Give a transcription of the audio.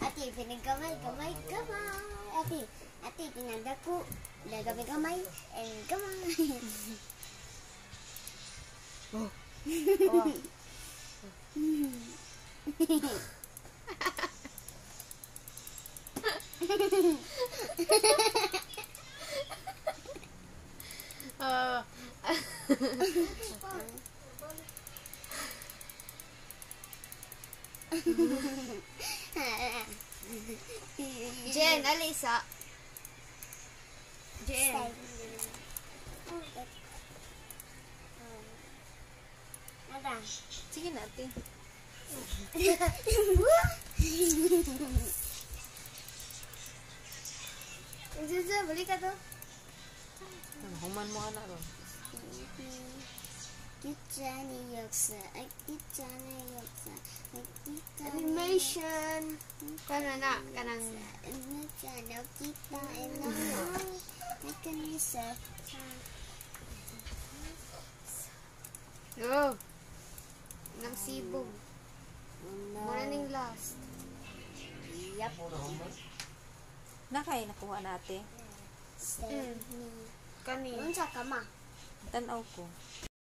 Ate, pinagkamay, kamay, kamay. Ate, ate, pinagdako. Gamay, gamay, and kamay. Oh. Oh. Jen, alisa. Jen. Sige natin. Zuzu, balik ka to. Human mo ana ron. Animation. Kana na, kanang Go. Nang sibog. Muna ning last. Yep. Nakay nakuha natin. Kani. Unsa ka ma? Tanaw ko.